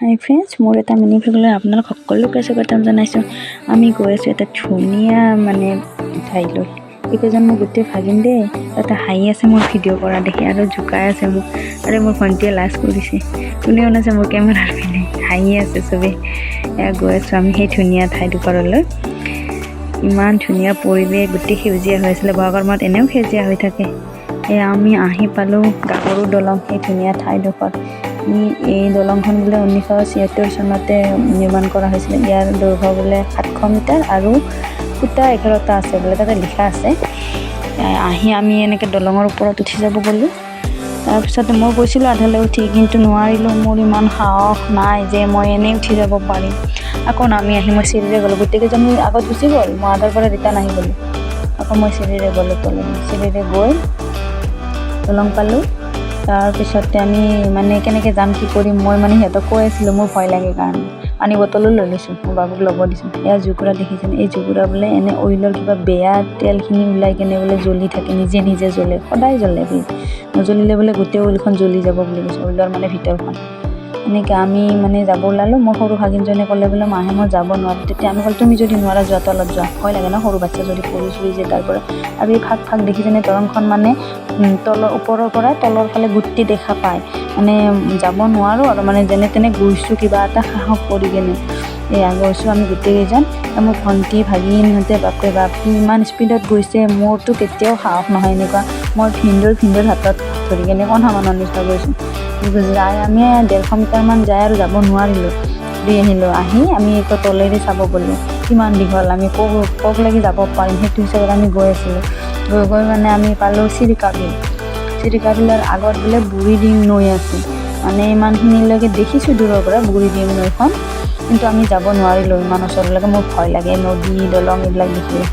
হাই friends, মোৰ এটা mini ভ্লগলৈ আপোনালোক সকলোকে স্বাগতম জনাইছোঁ। আমি গৈ আছোঁ এটা ধুনীয়া মানে ঠাইলৈ। এইকেইজন মোৰ গোটেই ভাগিন দেই। তাতে হাঁহি আছে মোৰ ভিডিঅ' কৰা দেখি আৰু জোকাই আছে মোক। আৰু মোৰ ভণ্টিয়ে লাজ কৰিছে। কোনেও নাছে মোৰ কেমেৰাৰ পিনে, হাঁহি আছে চবেই। এয়া গৈ আছোঁ আমি সেই ধুনীয়া ঠাইডোখৰলৈ। ইমান ধুনীয়া পৰিৱেশ, গোটেই সেউজীয়া হৈ আছিলে। বহাগৰ মাহত এনেও সেউজীয়া হৈ থাকে। এয়া আমি আহি পালোঁ গাভৰু দলং, সেই ধুনীয়া ঠাইডোখৰ। এই দলংখন বোলে 1976 চনতে নিৰ্মাণ কৰা হৈছিলে। ইয়াৰ দৈৰ্ঘ্য বোলে 700 মিটাৰ আৰু খুঁটা 11টা আছে বোলে, তাতে লিখা আছে। আহি আমি এনেকৈ দলঙৰ ওপৰত উঠি যাব গ'লোঁ। তাৰপিছতে মই গৈছিলোঁ আধালৈ উঠি, কিন্তু নোৱাৰিলোঁ। মোৰ ইমান সাহস নাই যে মই এনেই উঠি যাব পাৰিম। আকৌ নামি আহি মই চিৰিৰে গ'লোঁ। গোটেইকেইজনী আগত গুচি গ'ল, মই আধাৰ পৰা ৰিটাৰ্ণ আহি গ'লোঁ। আকৌ মই চিৰিৰে গ'লোঁ তললৈ। চিৰিৰে গৈ দলং পালোঁ। তাৰপিছতে আমি মানে কেনেকৈ যাম, কি কৰিম, মই মানে সিহঁতক কৈ আছিলোঁ, মোৰ ভয় লাগে কাৰণে। পানী বটলো লৈ লৈছোঁ, মোৰ বাবুক ল'ব দিছোঁ। এয়া জুইকুৰা দেখিছেনে? এই জুইকুৰা বোলে এনে অইলৰ কিবা বেয়া তেলখিনি ওলাই কেনে বোলে জ্বলি থাকে, নিজে নিজে জ্বলে, সদায় জ্বলে বোলে। নজ্বলিলে বোলে গোটেই অইলখন জ্বলি যাব বুলি কৈছে, অইলৰ মানে ভিতৰখন। এনেকৈ আমি মানে যাব ওলালোঁ। মোৰ সৰু ভাগিনজনে ক'লে বোলে, "মাহে, মই যাব নোৱাৰোঁ।" তেতিয়া আমি ক'লোঁ, "তুমি যদি নোৱাৰা, যোৱা, তলত যোৱা।" ভয় লাগে ন, সৰু বাচ্ছা যদি পৰি চৰি যায় তাৰ পৰা। আৰু এই ফাক ফাক দেখিছেনে? দলংখন মানে তলৰ ওপৰৰ পৰা তলৰ ফালে গোটেই দেখা পায়। মানে যাব নোৱাৰোঁ আৰু মানে যেনে তেনে গৈছোঁ কিবা এটা সাহস কৰি কেনে। এয়া গৈছোঁ আমি গোটেইকেইজন। মোৰ ভণ্টি, ভাগিনহঁতে বাপৰে বাপ ইমান স্পীডত গৈছে। মোৰতো কেতিয়াও সাহস নহয় এনেকুৱা। মই ভিনদেউৰ হাতত ধৰি কেনে কণা মানুহৰ নিচিনা গৈছোঁ। যাই আমি 150 মিটাৰমান যাই আৰু যাব নোৱাৰিলোঁ, ঘূৰি আহিলোঁ। আহি আমি আকৌ তলেৰে চাব গ'লোঁ কিমান দীঘল, আমি ক'লৈকে যাব পাৰিম, সেইটো হিচাপত আমি গৈ আছিলোঁ। গৈ গৈ মানে আমি পালোঁ চিৰিকা বিল। চিৰিকা বিলৰ আগত বোলে বুঢ়ীদিহিং নৈ আছে। মানে ইমানখিনিলৈকে দেখিছোঁ দূৰৰ পৰা বুঢ়ীদিহিং নৈখন, কিন্তু আমি যাব নোৱাৰিলোঁ ইমান ওচৰলৈকে। মোৰ ভয় লাগে নদী, দলং এইবিলাক দেখিলে।